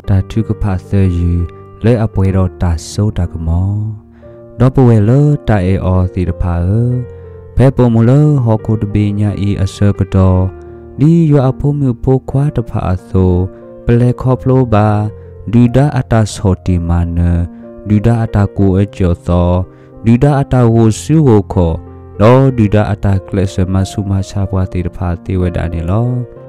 တၢ်ထုကဖၣ်သၢယုၢ် လၢအပှဲၤဒီးတၢ်စိတၢ်ကမီၤ. ဒီပုၢ်ဝဲၢ်လၢတၢ်အဲၣ်အီၤသ့ၣ်တဖၣ်ဧၢ, ဖဲပိာ်မုၣ်လၢဟီၣ်ခိၣ်တဘ့ၣ်ညါအံၤအဆၢကတီၢ်, ဒ်ယွၤအဖိမုၣ်ဖိခွါတဖၣ်အသိး, ပလဲၤခီဖျိဘၣ် ဒုၣ်ဒါအတၢ်ဆီၣ်တံၢ်မၤနၢၤ, ဒုၣ်ဒါအတၢ်ကူၣ်အၢကၠီၣ်သီ, ဒုၣ်ဒါအတၢ်ဂိၢ်စုဂိၢ်ခီၣ်, ဒီးဒုၣ်ဒါအတၢ်ကျဲးစၢးမၤဆူးမၤဆါပှၤသ့ၣ်တဖၣ်သ့ဝဲဒၣ်န့ၣ်လီၤ.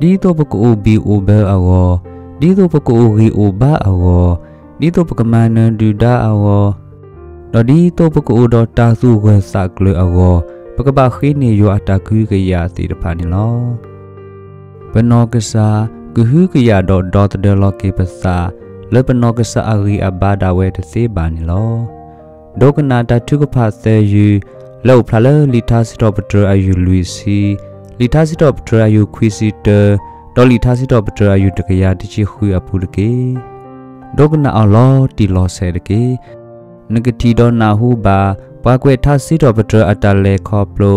ဒ်သိးပကအိၣ်ဘံၣ်အိၣ်ဘၢအဂီၢ်, ဒ်သိးပကအိၣ်ဂံၢ်အိၣ်ဘါအဂီၢ်, ဒ်သိးပကမၤနၢၤဒုၣ်ဒါအဂီၢ်, ဒီးဒ်သိးပကအိၣ်ဒီးတၢ်သူၣ်ဂၢၢ်သးကျၢၤအဂီၢ်, ပကဘၣ်ဃ့န့ၢ်ယွၤအတၢ်ကဟုကယာ်သ့ၣ်တဖၣ်န့ၣ်လီၤ. ပနီၢ်ကစၢ် ကဟုကယာ်ဒီးဒီသဒၢလီၤက့ၤပသး လၢပနီၢ်ကစၢ်အဂံၢ်အဘါဒၣ်ဝဲတသ့ဘၣ်န့ၣ်လီၤ. ဒိကနၣ်တၢ်ထုကဖၣ်သၢယုၢ် လၢအိၣ်ဖျါလၢလံာ်ထါစံးထီၣ်ပတြၢၤအယုၢ်လွံၢ်ဆံ, လံာ်ထါစံးထီၣ်ပတြၢၤအယုၢ်ခွံဆံတၢ, ဒီးလံာ်ထါစံးထီၣ်ပတြၢၤအယုၢ်တကယၤတဆံဃုအပူၤတက့ၢ်. ဒိကနၣ်အီၤလီၤတံၢ်လီၤဆဲးတက့ၢ်. နကထံၣ်ဒီးနၢ်ဟူဘၣ် ပှၤကွဲးထါစံးထီၣ်ပတြၢၤအတၢ်လဲၤခီဖျိ,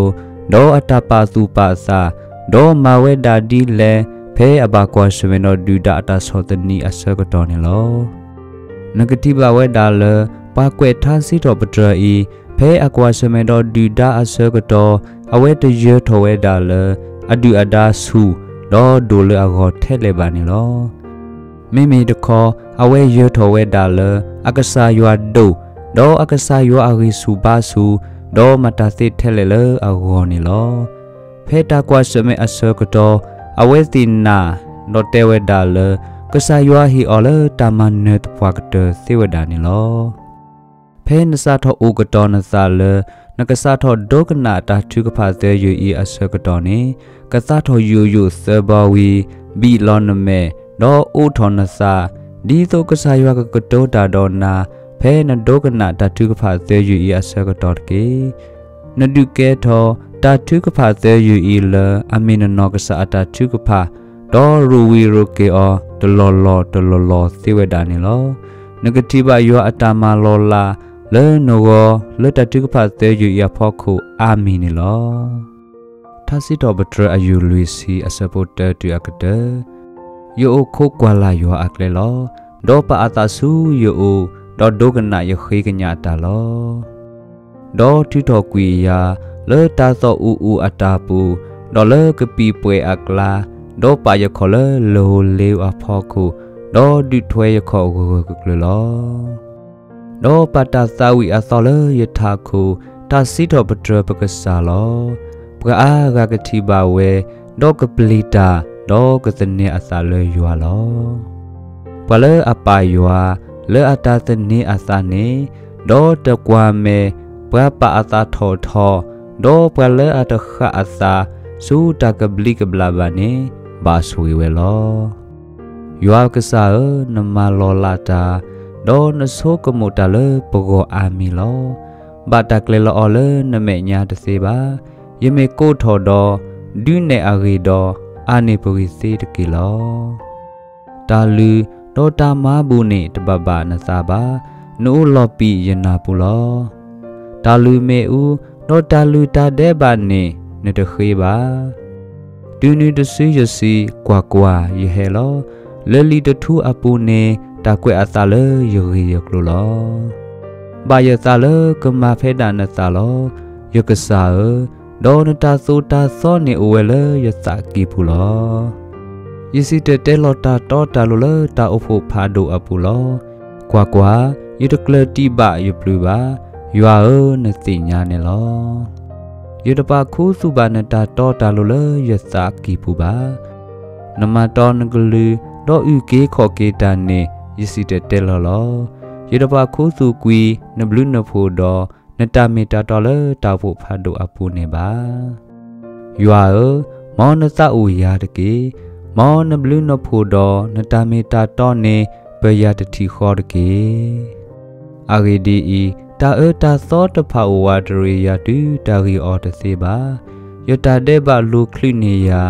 ဒီးအတၢ်ပာ်သူၣ်ပာ်သး, ဒီးမၤဝဲဒၣ်ဒ်လဲၣ် ဖဲအဘၣ်ကွၢ်ဆၢၣ်မဲာ်ဒီးဒုၣ်ဒါအတၢ်ဆီၣ်သနံးအဆၢကတီၢ်န့ၣ်လီၤ. နကထံၣ်ဘၣ်ဝဲဒၣ်လၢ ပှၤကွဲးထါစံးထီၣ်ပတြၢၤအံၤ ဖဲအကွၢ်ဆၢၣ်မဲာ်ဒီးဒုၣ်ဒါအဆၢကတီၢ် အဝဲတယၢၤထီၣ်ဝဲဒၣ်လၢ အဒုၣ်အဒါဆူၣ် ဒီးဒိၣ်လၢအဂီၢ်ထဲလဲၣ်ဘၣ်န့ၣ်လီၤ. မ့မ့ၢ်တခီ အဝဲယၢၤထီၣ်ဝဲဒၣ်လၢ အကစၢ်ယွၤဒိၣ်, ဒီးအကစၢ်ယွၤအဂံၢ်ဆူၣ်ဘါဆူၣ်, ဒီးမၤတၢ်သ့ထဲလဲၣ်လၢအဂီၢ်န့ၣ်လီၤ. ဖဲတၢ်ကွၢ်ဆၢၣ်မဲာ်အဆၢကတီၢ် အဝဲသ့ၣ်နာ် ဒီးတဲဝဲဒၣ်လၢ ကစၢ်ယွၤဟ့ၣ်အီၤလၢတၢ်မၤနၢၤသပှၢ်ကတၢၢ်သ့ဝဲဒၣ်န့ၣ်လီၤ. ဖဲနစးထီၣ်အိၣ်ကတီၤနသးလၢ နကစးထီၣ်ဒိကနၣ်တၢ်ထုကဖၣ်သၢယုၢ်အံၤအဆၢကတီၢ်န့ၣ်, ကသးထီၣ်ယိာ်ယိာ်သၢဘီဝံၤ, ဘံၣ်လီၤနမဲာ်, ဒီးအိးထီၣ်နသး, ဒ်သိးကစၢ်ယွၤကကတိၤတၢ်ဒီးနၤ ဖဲနဒိကနၣ်တၢ်ထုကဖၣ်သၢယုၢ်အံၤအဆၢကတီၢ်တက့ၢ်. နဒုးကဲထီၣ်တၢ်ထုကဖၣ်သၢယုၢ်အံၤလၢအမ့ၢ်နနီၢ်ကစၢ်အတၢ်ထုကဖၣ်, ဒီးရိၣ်ဝံၤရိၣ်က့ၤအီၤတလီၢ်လီၢ်တလီၢ်လီၢ်သ့ဝဲဒၣ်န့ၣ်လီၤ. နကထံၣ်ဘၣ်ယွၤအတၢ်မၤလီၤလး လၢနဂီၢ်လၢတၢ်ထုကဖၣ်သၢယုၢ်အံၤအဖီခိၣ်အါမံၤန့ၣ်လီၤ. ထါစံးထီၣ်ပတြၢၤအယုၢ်လွံၢ်ဆံအဆၢဖိတၢတုၤအကတၢၢ်, ယအိၣ်ခိးကွၢ်လၢ်ယွၤအကျဲလီၤ. ဒီးပာ်အသးဆူယအိၣ်, ဒီးဒိကနၣ်ယဃ့ကညးတၢ်လီၤ. ဒီးထုးထီၣ်ကွံာ်ယၤလၢတၢ်သီၣ်အူအူအတၢ်ပူၤ, ဒီးလၢကပံာ်ပှဲၤအကျါ, ဒီးပာ်ယခီၣ်လၢလၢၢ်ဧိၤလ့ဧိၤအဖီခိၣ်, ဒီးဒုးထွဲယခီၣ်ဂၢၢ်ဂၢၢ်ကျၢၤကျၢၤလီၤ. ဒီးပာ်တၢ်သးဝံၣ်အသီလၢယထးခိၣ်, တၢ်စံးထီၣ်ပတြၢၤပကစၢ်လီၤ. ပှၤအါဂၤကထံၣ်ဘၣ်ဝဲ, ဒီးကပျံၤတၢ်, ဒီးကသန့ၤအသးလၢယွၤလီၤ. ပှၤလၢအပာ်ယွၤလၢအတၢ်သန့ၤအသးန့ၣ်, ဒီးတကွၢ်မဲာ်ပှၤပာ်အသးထီၣ်ထီ, ဒီးပှၤလၢအတဃၣ်အသး ဆူတၢ်ကဘျံးကဘျၣ်ဘၣ်န့ၣ်, ဘၣ်ဆိၣ်ဂ့ၤဝဲလီၤ. ယွၤကစၢ်ဧၢ, နမၤလီၤလးတၢ်, ဒီးနဆိကမိၣ်တၢ်လၢပဂီၢ်အါမံၤလီၤ. ဘၣ်တၢ်ကျဲၤလီၤအီၤလၢနမဲာ်ညါတသ့ဘၣ်. ယမ့ၢ်ကိးထီၣ်ဒီး, ဒုးနဲၣ်အဂ့ၢ်ဒီး, အါန့ၢ်ပဂံၢ်သ့တက့ၢ်လီၤ. တၢ်လုၢ်ဒီးတၢ်မၤဘူၣ်န့ၣ်တဘၣ်ဘၣ်နသးဘၣ်. နအိၣ်လီၤပံာ်ယနၢ်ပူၤလီၤ. တၢ်လုၢ်မ့ၣ်အူဒီးတၢ်လုၢ်တၢ်ဒဲးဘးန့ၣ်နတဃ့ဘၣ်. တုၤနုၤတစုယစံး, ကွၢ်ကွၢ်, ယဟဲလီၤ. လၢလံာ်တထူအပူၤန့ၣ် တၢ်ကွဲးအသးလၢယဂ့ၢ်ယကျိၤလီၤ. ဘၣ်ယသးလၢကမၤဖဲဒၣ်နသးလီၤ. ယကစၢ်ဧၢ, ဒီးနတၢ်သိၣ်တၢ်သီန့ၣ်အိၣ်ဝဲလၢယသးကံၢ်ပူၤလီၤ. ယစံၣ်တဲၤတဲလီၤတၢ်တီတၢ်လိၤလၢတၢ်အိၣ်ဖှိၣ်ဖးဒိၣ်အပူၤလီၤ. ကွၢ်ကွၢ်, ယတကျၢၤတံၢ်ဘၣ်ယပျုၤဘၣ်. ယွၤဧၢ, နသ့ၣ်ညါန့ၣ်လီၤ. ယတပာ်ခူသူၣ်ဘၣ်နတၢ်တီတၢ်လိၤလၢယသးကံၢ်ပူၤဘၣ်. နမၤတီနကလုၢ်, ဒီးအုၣ်က့ၤခီၣ်က့ၤတၢ်န့ၣ် ယစံၣ်တဲၤတဲလီၤလီၤ. ယတပာ်ခူသူၣ်ကွံာ်နဘျုးနဖှိၣ်ဒီး နတၢ်မ့ၢ်တၢ်တီလၢတၢ်အိၣ်ဖှိၣ်ဖးဒိၣ်အပူၤန့ၣ်ဘၣ်. ယွၤဧၢ, မ်နသးအိၣ်ယၤတက့ၢ်. မ်နဘျုးနဖှိၣ်ဒီးနတၢ်မ့ၢ်တၢ်တီန့ၣ် ပယၤတထံၣ်ဃီတက့ၢ်. အဂ့ၢ်ဒ်အံၤ, တၢ်အၢတၢ်သီတဖၣ်အိၣ်ဝးတရံးယၤတုၤတၢ်ဂ့ၤအီၤတသ့ဘၣ်. ယတၢ်ဒဲးဘးလူၤချုးန့ၢ်ယၤ,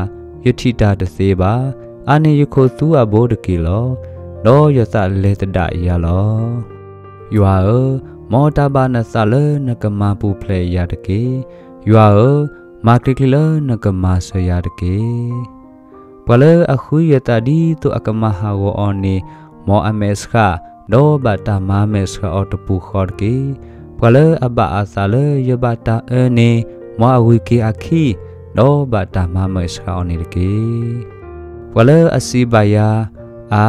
ယထံၣ်တၢ်တသ့ဘၣ်. အါန့ၢ်ယခိၣ်သူအဘိတက့ၢ်လီၤ. ဒီးယသးလဲၤသဒၣ်ယၤလီၤ. ယွၤဧၢ, မ်တၢ်ဘၣ်နသးလၢနကမၤပူၤဖျဲးယၤတက့ၢ်. ယွၤဧၢ, မၤချ့ချ့လၢနကမၤစၢၤယၤတက့ၢ်. ပှၤလၢအဃုယသးဒ်သိးအကမၤဟးဂီၤအီၤန့ၣ်, မ်အမဲာ်ဆှး, ဒီးဘၣ်တၢ်မၤမဲာ်ဆှးအီၤတပူၤဃီတက့ၢ်. ပှၤလၢအဘၣ်အသးလၢယဘၣ်တၢ်အၢန့ၣ်, မ်အဂုၤက့ၤအခံ, ဒီးဘၣ်တၢ်မၤမဲာ်ဆှးအီၤန့ၣ်တက့ၢ်. ပှၤလၢအစံးဘၣ်ယၤ, အါ,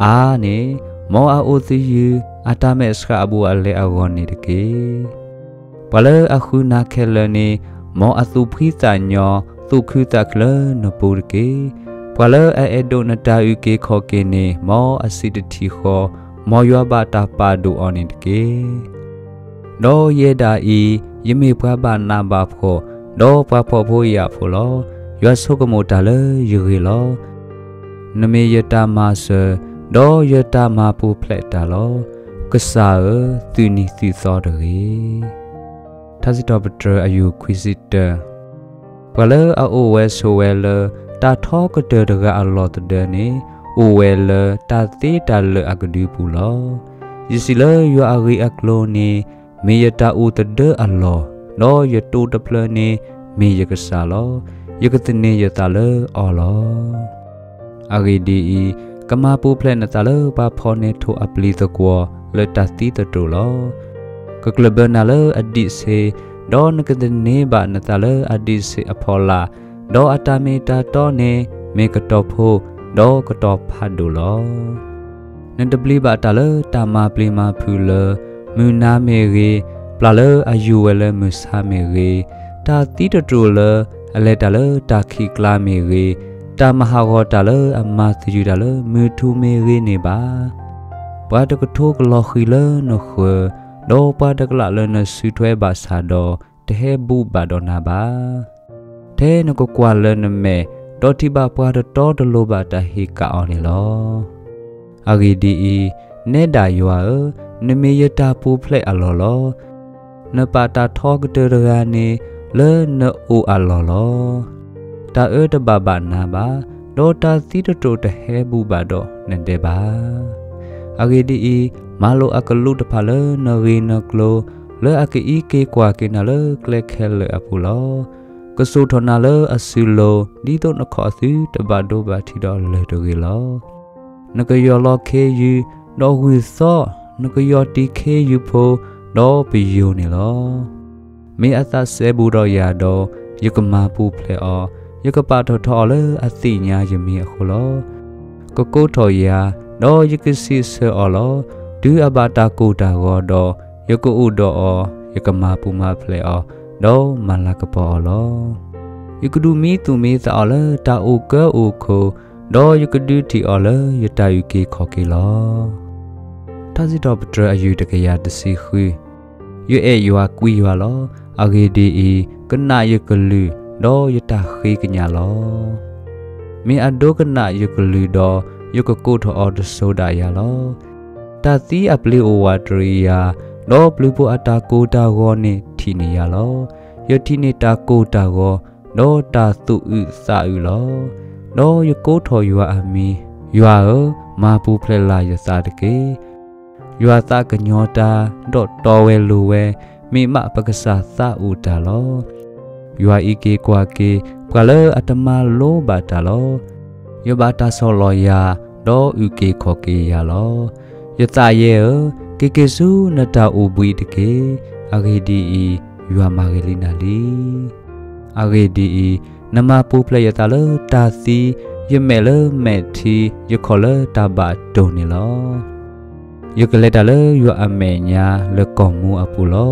အါန့ၣ်, မ်အအိၣ်သယုၢ်အတၢ်မဲာ်ဆှးအဘူးအလဲအဂီၢ်န့ၣ်တက့ၢ်. ပှၤလၢအဃုနၤခဲလၢာ်န့ၣ်, မ်အသူၣ်ဖှံသးညီ, သူၣ်ခုသးခုလၢနပူၤတက့ၢ်. ပှၤလၢအအဲၣ်ဒိးနတၢ်အုၣ်က့ၤခီၣ်က့ၤန့ၣ်, မ်အစံးတထံၣ်ဃီ, မ်ယွၤဘၣ်တၢ်ပာ်ဒိၣ်အီၤန့ၣ်တက့ၢ်. ဒီးယဲဒၣ်အံၤ, ယမ့ၢ်ပှၤဘၣ်နးဘၣ်ဖှီၣ်, ဒီးပှၤဖှီၣ်ဖိယာ်ဖိလီၤ. ယွၤဆိကမိၣ်တၢ်လၢယဂ့ၢ်လီၤ. နမ့ၢ်ယတၢ်မၤစၢၤ, ဒီးယတၢ်မၤပူၤဖျဲးတၢ်လီၤ. ကစၢ်ဧၢ, သုးနံၤသုးသီတဂ့ၤ. ထါစံးထီၣ်ပတြၢၤအယူၢ်ခွံဆံတၢ, ပှၤလၢအအိၣ်ဝဲဆိးဝဲလၢ တၢ်ထီကတၢၢ်တဂၤအလီၢ်သဒၢန့ၣ်, အိၣ်ဝဲလၢတၢ်သ့တၢ်လၢာ်အကဒုပူၤလီၤ. ယစံးလၢယွၤအဂ့ၢ်အကျိၤန့ၣ်, မ့ၢ်ယတၢ်အိၣ်သဒၢအလီၢ်, ဒီးယတိာ်တဖျၢၣ်န့ၣ်, မ့ၢ်ယကစၢ်လီၤ. ယကသန့ၤယသးလၢအီၤလီၤ. အဂ့ၢ်ဒ်အံၤ, ကမၤပူၤဖျဲးနသးလၢပှၤဖီၣ်န့ၢ်ထိၣ်အပျံၤသကွီၤလၢတၢ်သံသတြိာ်လီၤ. ကကျၢၢ်ဘၢနၤလၢအဒံးဆ့, ဒီးနကသန့ၤဘၣ်နသးလၢအဒံးဆ့အဖီလာ်, ဒီးအတၢ်မ့ၢ်တၢ်တီန့ၣ်, မ့ၢ်ကတီၤဖိ, ဒီးကတီၤဖးဒိၣ်လီၤ. နတပျံၤဘၣ်တၢ်လၢတၢ်မၤပျံၤမၤဖုးလၢ မုၢ်နၤမ့ၢ်ဂ့ၤ, ပျၢ်လၢအယူၤဝဲလၢမုၢ်ဆါမ့ၢ်ဂ့ၤ, တၢ်သံတတြိာ်လၢအလဲၤတၢ်လၢတၢ်ခံးကျါမ့ၢ်ဂ့ၤ, တၢ်မၤဟးဂီၤတၢ်လၢအမၤသယုၢ်တၢ်လၢမုၢ်ထူၣ်မ့ၢ်ဂ့ၤန့ၣ်ဘၣ်. ပှၤတကထိကလီၤဃံၤလၢနဃၢၤ, ဒီးပှၤတကလးလၢနစုထွဲဘၣ်ဆၣ်ဒီး, တဟဲဘူၣ်ဘၣ်ဒီးနၤဘၣ်. ထဲနကကွၢ်လၢနမဲာ်, ဒီးထံၣ်ဘၣ်ပှၤတတီတလိၤဘၣ်တၢ်ဟ့ၣ်ကၣ်အီၤန့ၣ်လီၤ. အဂ့ၢ်ဒ်အံၤ, နဲဒၣ်ယွၤဧၢ, နမ့ၢ်ယတၢ်ပူၤဖျဲးအလီၢ်လီၤ. နပာ်တၢ်ထီကတၢၢ်တဂၤန့ၣ်, လၢနအိၣ်အလီၢ်လီၤ. တၢ်အၢတဘၣ်ဘၣ်နၤဘၣ်, ဒီးတၢ်သံတတြိာ်တဟဲဘူၣ်ဘၣ်ဒီးနဒဲးဘၣ်. အဂ့ၢ်ဒ်အံၤ, မၤလိာ်အကလူးတဖၣ်လၢနဂ့ၢ်နကျိၤ, လၢအကအံးက့ၤကွၢ်က့ၤနၤလၢကျဲခဲလၢာ်အပူၤလီၤ. ကစိာ်ထီၣ်နၤလၢအစုလိၤ, ဒ်သိးနခီၣ်အသုတဘၣ်ဒိဘၣ်ထံးဒီးလၢၢ်တဂ့ၤလီၤ. နကယီၢ်လီၤခ့ယုၢ်, ဒီးဂုၢ်သီ, နကယီၢ်တံၢ်ခ့ယုၢ်ဖိ, ဒီးပယိၤန့ၣ်လီၤ. မ့ၢ်အသးစဲဘူးဒီးယၤဒီး, ယကမၤပူၤဖျဲးအီၤ, ယကပာ်ထီၣ်ထီအီၤလၢအသ့ၣ်ညါယမံၤအဃိလီၤ. ကကိးထီၣ်ယၤ, ဒီးယကစံးဆၢအီၤလီၤ. တုၤအဘၣ်တၢ်ကိၢ်တၢ်ဂီၤဒီး, ယကအိၣ်ဒီးအီၤ, ယကမၤပူၤမၤဖျဲးအီၤ, ဒီးမၤလၤကပီၤအီၤလီၤ. ယကဒုးမံသူၣ်မံသးအီၤလၢတၢ်အိၣ်ကၢအိၣ်ခိၣ်, ဒီးယကဒုးထံၣ်အီၤလၢယတၢ်အုၣ်က့ၤခီၣ်က့ၤလီၤ. ထါစံးထီၣ်ပတြၢၤအယူၢ်တကယၤတဆံဃု, ယအဲၣ်ယွၤကွံယွၤလီၤ. အဂ့ၢ်ဒ်အံၤ, ကနၣ်ယကလုၢ်, ဒီးယတၢ်ဃ့ကညးလီၤ. မ့ၢ်အဒိကနၣ်ယကလုၢ်ဒီး, ယကကိးထီၣ်အီၤတစိၤဒၣ်ယၤလီၤ. တၢ်သံအပျ့ၤအိၣ်ဝးတရံးယၤ, ဒီးပျုၤဖိအတၢ်ကိၢ်တၢ်ဂီၤန့ၣ်ထံၣ်န့ၢ်ယၤလီၤ. ယထံၣ်န့ၢ်တၢ်ကိၢ်တၢ်ဂီၤ, ဒီးတၢ်သူၣ်အုးသးအုးလီၤ. ဒီးယကိးထီၣ်ယွၤအမံၤ, ယွၤဧၢ, မၤပူၤဖျဲးလၢ်ယသးတက့ၢ်. ယွၤသးကညီၤတၢ်, ဒီးတီဝဲလိၤဝဲ, မ့ၢ်မးပကစၢ်သးအိၣ်တၢ်လီၤ. ယွၤအံးက့ၤကွၢ်က့ၤပှၤလၢအတမၤလိဘၣ်တၢ်လီၤ. ယဘၣ်တၢ်ဆီၣ်လီၤယၤ, ဒီးအုၣ်က့ၤခီၣ်က့ၤယၤလီၤ. ယသးယဲဧၢ, က့ၤက့ၤဆူနတၢ်အိၣ်ဘှံးတက့ၢ်. အဂ့ၢ်ဒ်အံၤ, ယွၤမၤဂ့ၤလံနၤလံ. အဂ့ၢ်ဒ်အံၤ, နမၤပူၤဖျဲးယသးလၢတၢ်သံ, ယမဲာ်လၢမဲာ်ထံ, ယခီၣ်လၢတၢ်ဘၣ်တိၢ်န့ၣ်လီၤ. ယကလဲၤတၢ်လၢယွၤအမဲာ်ညါလၢကီၢ်မူအပူၤလီ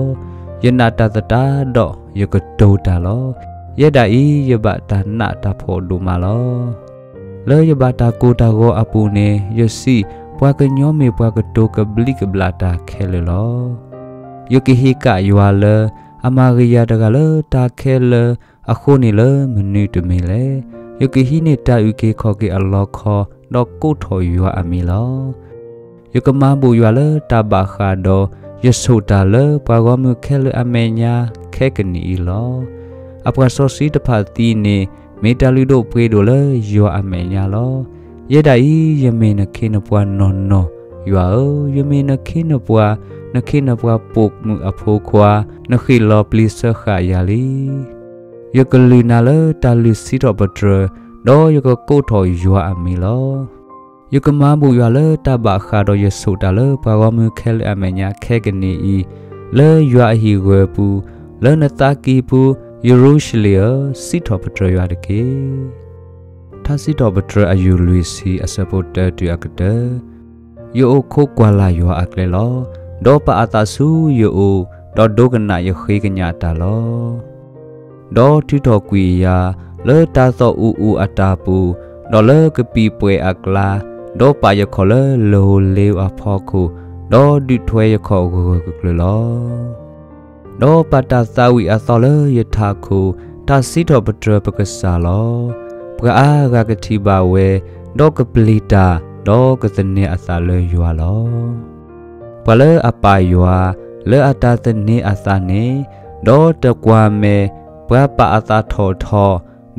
ၤ. ယနာ်တၢ်သတးဒီးယကတိၤတၢ်လီၤ. ယဲဒၣ်အံၤယဘၣ်တၢ်နးတၢ်ဖှီၣ်ဒိၣ်မးလီၤ. လၢယဘၣ်တၢ်ကိၢ်တၢ်ဂီၤအပူၤန့ၣ်, ယစံး, ပှၤကညီမ့ၢ်ပှၤကတိၤကဘျံးကဘျၣ်တၢ်ခဲလၢာ်လီၤ. ယကဟ့ၣ်ကၣ်ယွၤလၢ အမၤဂ့ၤယၤတဂၤလၢတၢ်ခဲလၢာ်အဃိန့ၣ်လၢမနုၤတမံၤလဲၣ်. ယကဟံးန့ၢ်တၢ်အုၣ်က့ၤခီၣ်က့ၤအလီခီ, ဒီးကိးထီၣ်ယွၤအမံၤလီၤ. ယကမၤဘူၣ်ယွၤလၢတၢ်ဘၣ်ဃးဒီး, ယဆိၣ်တၢ်လၢပှၤဂီၢ်မုၢ်ခဲလၢာ်အမဲာ်ညါခဲကနံၣ်အံၤလီၤ. အပှၤစီဆှံတဖၣ်သံန့ၣ်, မ့ၢ်တၢ်လုၢ်ဒိၣ်ပှ့ၤဒိၣ်လၢယွၤအမဲာ်ညါလီၤ. ယဲဒၣ်အံၤ, ယမ့ၢ်နခ့နပှၤနီၢ်နီၢ်, ယွၤဧၢ, ယမ့ၢ်နခ့နပှၤ, နခ့နပှၤပိာ်မုၣ်အဖိခွါ, နဃ့ၢ်လီၤပျံၤစၢဃာ်ယၤလံ. ယကလုၢ်နၤလၢတၢ်လုၢ်စံးထီၣ်ပတြၢၤ, ဒီးယကကိးထီၣ်ယွၤအမံၤလီၤ. ယကမၤဘူၣ်ယွၤလၢတၢ်ဘၣ်ဃးဒီးယဆိၣ်တၢ်လၢပှၤဂီၢ်မုၢ်ခဲလၢာ်အမဲာ်ညါခဲကနံၣ်အံၤ, လၢယွၤအဟံၣ်ဂၢၢ်ပူၤ, လၢနသးကံၢ်ပူၤ, ယရူၤၡလ့ၣ်ဧၢ, စံးထီၣ်ပတြၢၤယွၤတက့ၢ်. ထါစံးထီၣ်ပတြၢၤအယူၢ်လွံၢ်ဆံအဆၢဖိတၢတုၤအကတၢၢ်. ယအိၣ်ခိးကွၢ်လၢ်ယွၤအကျဲလီၤ. ဒီးပာ်အသးဆူယအိၣ်, ဒီးဒိကနၣ်ယဃ့ကညးတၢ်လီၤ. ဒီးထုးထီၣ်ကွံာ်ယၤလၢတၢ်သီၣ်အူအူအတၢ်ပူၤ, ဒီးလၢကပံာ်ပှဲၤအကျါ, ဒီးပာ်ယခီၣ်လၢလၢၢ်ဧိၤလ့ဧိၤအဖီခိၣ်, ဒီးဒုးထွဲယခီၣ်ဂၢၢ်ဂၢၢ်ကျၢၤကျၢၤလီၤ. ဒီးပာ်တၢ်သးဝံၣ်အသီလၢယထးခိၣ်, တၢ်စံးထီၣ်ပတြၢၤပကစၢ်လီၤ. ပှၤအါဂၤကထံၣ်ဘၣ်ဝဲ, ဒီးကပျံၤတၢ်, ဒီးကသန့ၤအသးလၢယွၤလီၤ. ပှၤလၢအပာ်ယွၤ, လၢအတၢ်သန့ၤအသးန့ၣ်, ဒီးတကွၢ်မဲာ်, ပှၤပာ်အသးထီၣ်ထီ,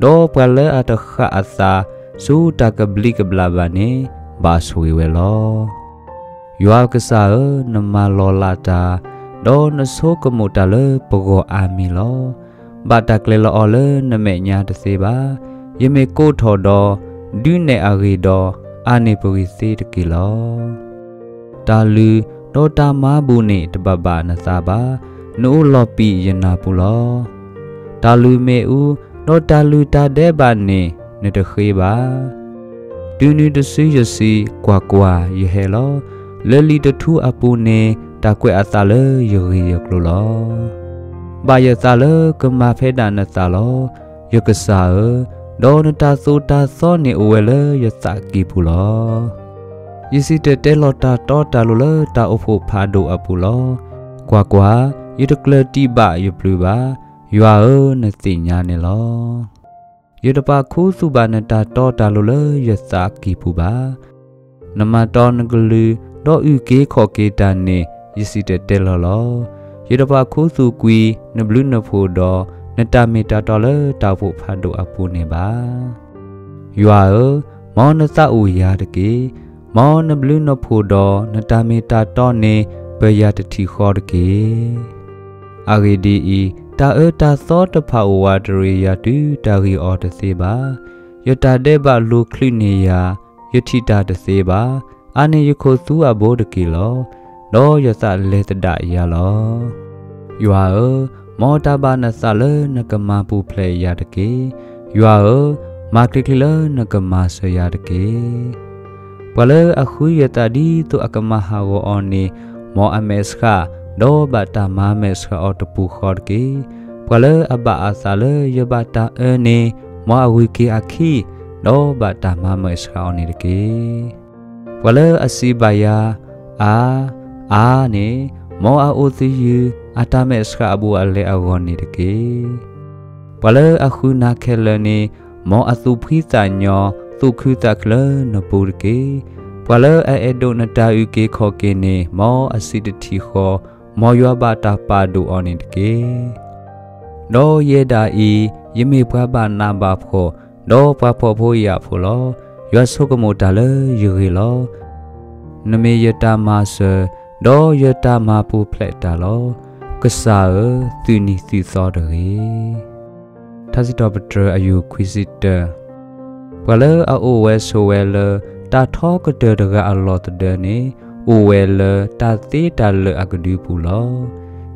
ဒီးပှၤလၢအတဃၣ်အသး, ဆူတၢ်ကဘျံးကဘျၣ်ဘၣ်န့ၣ်, ဘၣ်ဆိၣ်ဂ့ၤဝဲလီၤ. ယွၤကစၢ်ဧၢ, နမၤလီၤလးတၢ်, ဒီးနဆိကမိၣ်တၢ်လၢပဂီၢ်အါမံၤလီၤ. ဘၣ်တၢ်ကျဲၤလီၤအီၤလၢနမဲာ်ညါတသ့ဘၣ်. ယမ့ၢ်ကိးထီၣ်ဒီး, ဒုးနဲၣ်အဂ့ၢ်ဒီး, အါန့ၢ်ပဂံၢ်သ့တက့ၢ်လီၤ. တၢ်လုၢ်, ဒီးတၢ်မၤဘူၣ်န့ၣ်တဘၣ်ဘၣ်နသးဘၣ်. နအိၣ်လီၤပံာ်ယနၢ်ပူၤလီၤ. တၢ်လုၢ်မ့ၣ်အူ, ဒီးတၢ်လုၢ်တၢ်ဒဲးဘးန့ၣ်, နတဃ့ဘၣ်. တုၤနုၤတစုယစံး, ကွၢ်ကွၢ်, ယဟဲလီၤ. လၢလံာ်တထူအပူၤန့ၣ်, တၢ်ကွဲးအသးလၢယဂ့ၢ်ယကျိၤလီၤ. ဘၣ်ယသးလၢကမၤဖဲဒၣ်နသးလီၤ. ယကစၢ်ဧၢ, ဒီးနတၢ်သိၣ်တၢ်သီန့ၣ်အိၣ်ဝဲလၢယသးကံၢ်ပူၤလီၤ. ယစံၣ်တဲၤတဲလီၤတၢ်တီတၢ်လိၤလၢတၢ်အိၣ်ဖှိၣ်ဖးဒိၣ်အပူၤလီၤ. ကွၢ်ကွၢ်, ယတကျၢၤတံၢ်ဘၣ်ယပျုၤဘၣ်. ယွၤဧၢ, နသ့ၣ်ညါန့ၣ်လီၤ. ယတပာ်ခူသူၣ်ဘၣ်နတၢ်တီတၢ်လိၤလၢယသးကံၢ်ပူၤဘၣ်. နမၤတီနကလုၢ်, ဒီးအုၣ်က့ၤခီၣ်က့ၤတၢ်န့ၣ်, ယစံၣ်တဲၤတဲလီၤလီၤ. ယတပာ်ခူသူၣ်ကွံာ်နဘျုးနဖှိၣ်ဒီး, နတၢ်မ့ၢ်တၢ်တီလၢတၢ်အိၣ်ဖှိၣ်ဖးဒိၣ်အပူၤန့ၣ်ဘၣ်. ယွၤဧၢ, မ်နသးအိၣ်ယၤတက့ၢ်. မ်နဘျုးနဖှိၣ်ဒီးနတၢ်မ့ၢ်တၢ်တီန့ၣ်, ပၢယၤတထံၣ်ဃီတက့ၢ်. အဂ့ၢ်ဒ်အံၤ, တၢ်အၢတၢ်သီတဖၣ်အိၣ်ဝးတရံးယၤတုၤတၢ်ဂ့ၤအီၤတသ့ဘၣ်. ယတၢ်ဒဲးဘးလူၤချုးန့ၢ်ယၤ, ယထံၣ်တၢ်တသ့ဘၣ်. အါန့ၢ်ယခိၣ်သူအဘိတက့ၢ်လီၤ. ဒီးယသးလဲၤသဒၣ်ယၤလီၤ. ယွၤဧၢ, မ်တၢ်ဘၣ်နသးလၢနကမၤပူၤဖျဲးယၤတက့ၢ်. ယွၤဧၢ, မၤချ့ချ့လၢနကမၤစၢၤယၤတက့ၢ်. ပှၤလၢအဃုယသးဒ်သိးအကမၤဟးဂီၤအီၤန့ၣ်, မ်အမဲာ်ဆှး, ဒီးဘၣ်တၢ်မၤမဲာ်ဆှးအီၤတပူၤဃီတက့ၢ်. ပှၤလၢအဘၣ်အသးလၢယဘၣ်တၢ်အၢန့ၣ်, မ်အဂုၤက့ၤအခံ, ဒီးဘၣ်တၢ်မၤမဲာ်ဆှးအီၤန့ၣ်တက့ၢ်. ပှၤလၢအစံးဘၣ်ယၤ, အါ, အါန့ၣ်, မ်အအိၣ်သယုၢ်, အတၢ်မဲာ်ဆှးအဘူးအလဲအဂီၢ်န့ၣ်တက့ၢ်. ပှၤလၢအဃုနၤခဲလၢာ်န့ၣ်, မ်အသူၣ်ဖှံသးညီ, သူၣ်ခုသးခုလၢနပူၤတက့ၢ်. ပှၤလၢအအဲၣ်ဒိးနတၢ်အုၣ်က့ၤခီၣ်က့ၤန့ၣ်, မ်အစံးတထံၣ်ဃီ, မ်ယွၤဘၣ်တၢ်ပာ်ဒိၣ်အီၤန့ၣ်တက့ၢ်. ဒီးယဲဒၣ်အံၤ, ယမ့ၢ်ပှၤဘၣ်နးဘၣ်ဖှီၣ်, ဒီးပှၤဖှီၣ်ဖိယာ်ဖိလီၤ. ယွၤဆိကမိၣ်တၢ်လၢယဂ့ၢ်လီၤ. နမ့ၢ်ယတၢ်မၤစၢၤ, ဒီးယတၢ်မၤပူၤဖျဲးတၢ်လီၤ. ကစၢ်ဧၢ, သုးနံၤသုးသီတဂ့ၤ. ထါစံးထီၣ်ပတြၢၤအယူၢ်ခွံဆံတၢ, ပှၤလၢအအိၣ်ဝဲဆိးဝဲလၢ တၢ်ထီကတၢၢ်တဂၤအလီၢ်သဒၢန့ၣ်, အိၣ်ဝဲလၢတၢ်သ့တၢ်လၢာ်အကဒုပူၤလီ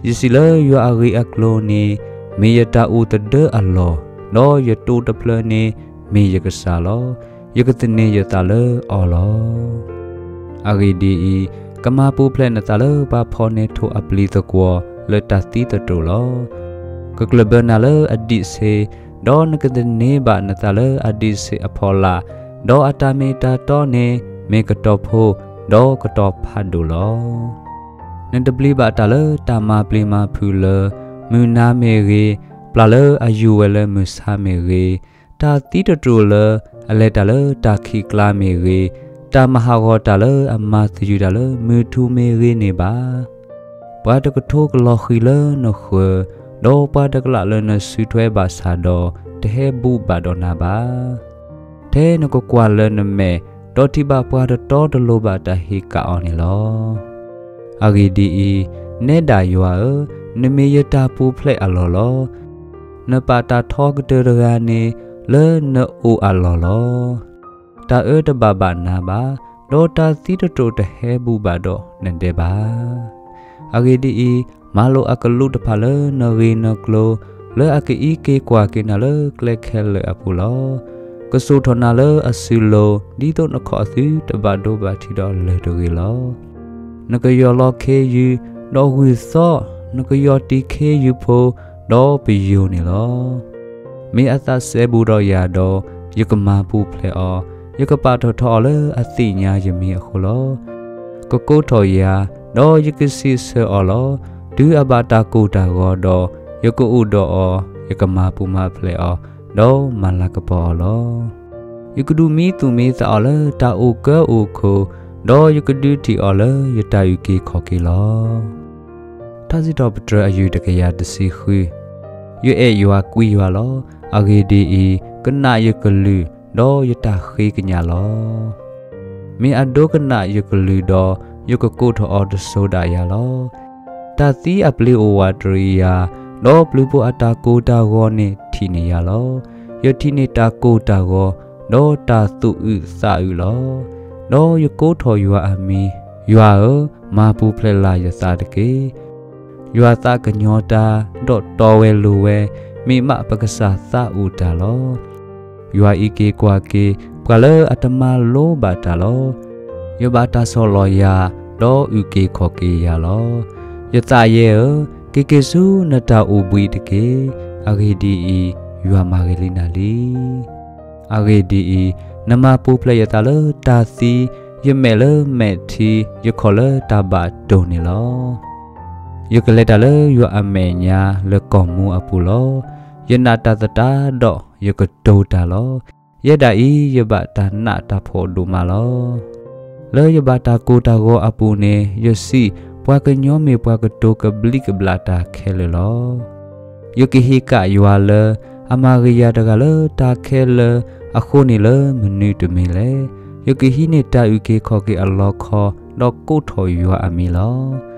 ၤ. ယစံးလၢယွၤအဂ့ၢ်အကျိၤန့ၣ်, မ့ၢ်ယတၢ်အိၣ်သဒၢအလီၢ်, ဒီးယတိာ်တဖျၢၣ်န့ၣ်, မ့ၢ်ယကစၢ်လီၤ. ယကသန့ၤယသးလၢအီၤလီၤ. အဂ့ၢ်ဒ်အံၤ, ကမၤပူၤဖျဲးနသးလၢပှၤဖီၣ်န့ၢ်ထိၣ်အပျံၤသကွီၤ လၢတၢ်သံသတြိာ်လီၤ. ကကျၢၢ်ဘၢနၤလၢအဒံးဆ့, ဒီးနကသန့ၤဘၣ်နသးလၢအဒံးဆ့အဖီလာ်, ဒီးအတၢ်မ့ၢ်တၢ်တီန့ၣ် မ့ၢ်ကတီၤဖိ, ဒီးကတီၤဖးဒိၣ်လီၤ. နတပျံၤဘၣ်တၢ်လၢတၢ်မၤပျံၤမၤဖုးလၢ မုၢ်နၤမ့ၢ်ဂ့ၤ, ပျၢ်လၢအယူၤဝဲလၢမုၢ်ဆါမ့ၢ်ဂ့ၤ, တၢ်သံသတြိာ်လၢအလဲၤတၢ်လၢတၢ်ခံးကျါမ့ၢ်ဂ့ၤ, တၢ်မၤဟးဂီၤတၢ်လၢအမၤသယုၢ်တၢ်လၢမုၢ်ထူၣ်မ့ၢ်ဂ့ၤန့ၣ်ဘၣ်. ပှၤတကထိကလီၤဃံၤလၢနဃၢၤ, ဒီးပှၤတကလးလၢနစုထွဲဘၣ်ဆၣ်ဒီး တဟဲဘူၣ်ဘၣ်ဒီးနၤဘၣ်. ထဲနကကွၢ်လၢနမဲာ်, ဒီးထံၣ်ဘၣ်ပှၤတတီတလိၤဘၣ်တၢ်ဟ့ၣ်ကၣ်အီၤန့ၣ်လီၤ. အဂ့ၢ်ဒ်အံၤ, နဲဒၣ်ယွၤဧၢ, နမ့ၢ်ယတၢ်ပူၤဖျဲးအလီၢ်လီၤ. နပာ်တၢ်ထီကတၢၢ်တဂၤန့ၣ်, လၢနအိၣ်အလီၢ်လီၤ. တၢ်အၢတဘၣ်ဘၣ်နၤဘၣ်, ဒီးတၢ်သံတတိာ်တဟဲဘူးဘၣ်ဒီးနဒဲးဘၣ်. အဂ့ၢ်ဒ်အံၤ, မၤလိာ်အကလူးတဖၣ်လၢနဂ့ၢ်နကျိၤ, လၢအကအံးက့ၤကွၢ်က့ၤနၤလၢကျဲခဲလၢာ်အပူၤလီၤ. ကစိာ်ထီၣ်နၤလၢအစုလိၤ, ဒ်သိးနခီၣ်အသုတဘၣ်ဒိဘၣ်ထံးဒီးလၢၢ်တဂ့ၤလီၤ. နကယီၢ်လီၤခ့ယုၢ်, ဒီးဂုၢ်သီ, နကယီၢ်တံၢ်ခ့ယုၢ်ဖိ, ဒီးပယိၤန့ၣ်လီၤ. မ့ၢ်အသးစဲဘူးဒီးယၤဒီး, ယကမၤပူၤဖျဲးအီၤ, ယကပာ်ထီၣ်ထီအီၤလၢအသ့ၣ်ညါယမံၤအဃိလီၤ. ကကိးထီၣ်ယၤ, ဒီးယကစံးဆၢအီၤလီၤ. တုၤအဘၣ်တၢ်ကိၢ်တၢ်ဂီၤဒီး, ယကအိၣ်ဒီးအီၤ, ယကမၤပူၤမၤဖျဲးအီၤ, ဒီးမၤလၤကပီၤအီၤလီၤ. ယကဒုးမံသူၣ်မံသးအီၤလၢတၢ်အိၣ်ကၢအိၣ်ခိၣ်, ဒီးယကဒုးထံၣ်အီၤလၢယတၢ်အုၣ်က့ၤခီၣ်က့ၤလီၤ. ထါစံးထီၣ်ပတြၢၤအယုၢ်တကယၤတဆံဃု. ယအဲၣ်ယွၤကွံယွၤလီၤ. အဂ့ၢ်ဒ်အံၤ, ကနၣ်ယကလုၢ်, ဒီးယတၢ်ဃ့ကညးလီၤ. မ့ၢ်အဒိကနၣ်ယကလုၢ်ဒီး, ယကကိးထီၣ်အီၤတစိၤဒၣ်ယၤလီၤ. တၢ်သံအပျ့ၤအိၣ်ဝးတရံးယၤ, ဒီးပျုၤဖိအတၢ်ကိၢ်တၢ်ဂီၤန့ၣ်ထံၣ်န့ၢ်ယၤလီၤ. ယထံၣ်န့ၢ်တၢ်ကိၢ်တၢ်ဂီၤ, ဒီးတၢ်သူၣ်အုးသးအုးလီၤ. ဒီးယကိးထီၣ်ယွၤအမံၤ, ယွၤဧၢ, မၤပူၤဖျဲးလၢ်ယသးတက့ၢ်. ယွၤသးကညီၤတၢ်, ဒီးတီဝဲလိၤဝဲ, မ့ၢ်မးပကစၢ်သးအိၣ်တၢ်လီၤ. ယွၤအံးက့ၤကွၢ်က့ၤ ပှၤလၢအတမၤလိဘၣ်တၢ်လီၤ. ယဘၣ်တၢ်ဆီၣ်လီၤယၤ, ဒီးအုၣ်က့ၤခီၣ်က့ၤယၤလီၤ. ယသးယဲဧၢ, က့ၤက့ၤဆူနတၢ်အိၣ်ဘှံးတက့ၢ်. အဂ့ၢ်ဒ်အံၤ, ယွၤမၤဂ့ၤလံနၤလံ. အဂ့ၢ်ဒ်အံၤ, နမၤပူၤဖျဲးယသးလၢတၢ်သံ, ယမဲာ်လၢမဲာ်ထံ, ယခီၣ်လၢတၢ်ဘၣ်တိၢ်န့ၣ်လီၤ. ယကလဲၤတၢ်လၢယွၤအမဲာ်ညါလၢကီၢ်မူအပူၤလီၤ. ယနာ်တၢ်သတးဒီးယကတိၤတၢ်လီၤ. ယဲဒၣ်အံၤယဘၣ်တၢ်နးတၢ်ဖှီၣ်ဒိၣ်မးလီၤ. လၢယဘၣ်တၢ်ကိၢ်တၢ်ဂီၤအပူၤန့ၣ်, ယစံး, ပှၤကညီမ့ၢ်ပှၤကတိၤကဘျံးကဘျၣ်တၢ်ခဲလၢာ်လီၤ. ယကဟ့ၣ်ကၣ်ယွၤလၢ အမၤဂ့ၤယၤတဂၤလၢတၢ်ခဲလၢာ်အဃိန့ၣ်လၢမနုၤတမံၤလဲၣ်. ယကဟံးန့ၢ်တၢ်အုၣ်က့ၤခီၣ်က့ၤအလီခီ, ဒီးကိးထီၣ်ယွၤအမံၤလီၤ.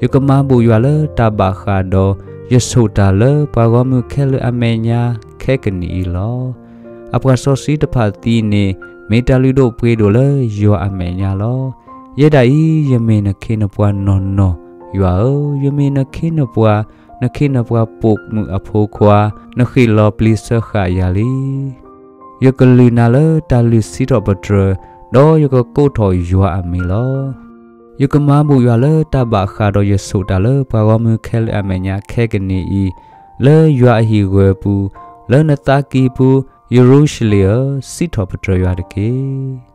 ယကမၤဘူၣ်ယွၤလၢတၢ်ဘၣ်ဃးဒီး, ယဆိၣ်တၢ်လၢပှၤဂီၢ်မုၢ်ခဲလၢာ်အမဲာ်ညါခဲကနံၣ်အံၤလီၤ. အပှၤစီဆှံတဖၣ်သံန့ၣ်, မ့ၢ်တၢ်လုၢ်ဒိၣ်ပှ့ၤဒိၣ်လၢယွၤအမဲာ်ညါလီၤ. ယဲဒၣ်အံၤယမ့ၢ်နခ့နပှၤနီၢ်နီၢ်, ယွၤဧၢ, ယမ့ၢ်နခ့နပှၤ, နခ့နပှၤပိာ်မုၣ်အဖိခွါ, နဃ့ၢ်လီၤပျံၤစၢဃာ်ယၤလံ. ယကလုၢ်နၤလၢတၢ်လုၢ်စံးထီၣ်ပတြၢၤ, ဒီးယကကိးထီၣ်ယွၤအမံၤလီၤ. ယကမၤဘူၣ်ယွၤလၢတၢ်ဘၣ်ဃးဒီးယဆိၣ်တၢ်လၢပှၤဂီၢ်မုၢ်ခဲလၢာ်အမဲာ်ညါခဲကနံၣ်အံၤ, လၢယွၤအဟံၣ်ဂၢၢ်ပူၤ, လၢနသးကံၢ်ပူၤ, ယရူၤၡလ့ၣ်ဧၢ, စံးထီၣ်ပတြၢၤယွၤတက့ၢ်.